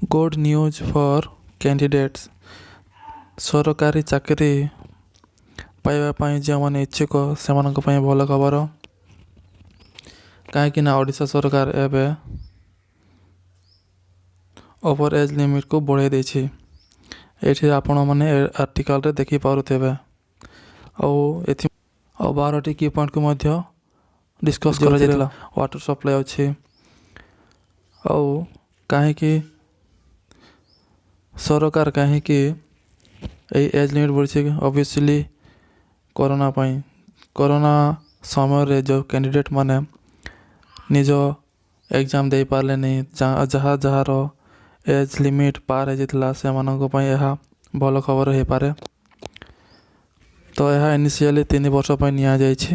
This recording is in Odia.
Good news for candidates. ସରକାରୀ ଚାକିରି ପାଇବା ପାଇଁ ଯେଉଁମାନେ ଇଚ୍ଛୁକ, ସେମାନଙ୍କ ପାଇଁ ଭଲ ଖବର। କାହିଁକି ନା ଓଡ଼ିଶା ସରକାର ଏବେ ଅପର ଏଜ୍ ଲିମିଟ୍କୁ ବଢ଼ାଇ ଦେଇଛି। ଏଇଠି ଆପଣମାନେ ଏ ଆର୍ଟିକଲ୍ରେ ଦେଖିପାରୁଥିବେ। ଆଉ ଏଥି ଆଉ 12ଟି କି ପଏଣ୍ଟକୁ ମଧ୍ୟ ଡିସ୍କସ୍ କରାଯାଇଥିଲା। ୱାଟର ସପ୍ଲାଏ ଅଛି। ଆଉ କାହିଁକି ସରକାର କାହିଁକି ଏଇ ଏଜ୍ ଲିମିଟ୍ ବଢ଼ିଛି? ଅବଭିୟସଲି କରୋନା ପାଇଁ। କରୋନା ସମୟରେ ଯେଉଁ କ୍ୟାଣ୍ଡିଡେଟ୍ ମାନେ ନିଜ ଏକ୍ଜାମ୍ ଦେଇପାରିଲେନି, ଯାହା ଯାହାର ଏଜ୍ ଲିମିଟ୍ ପାର ହେଇଯାଇଥିଲା, ସେମାନଙ୍କ ପାଇଁ ଏହା ଭଲ ଖବର ହେଇପାରେ। ତ ଏହା ଇନିସିଆଲି 3 ବର୍ଷ ପାଇଁ ନିଆଯାଇଛି।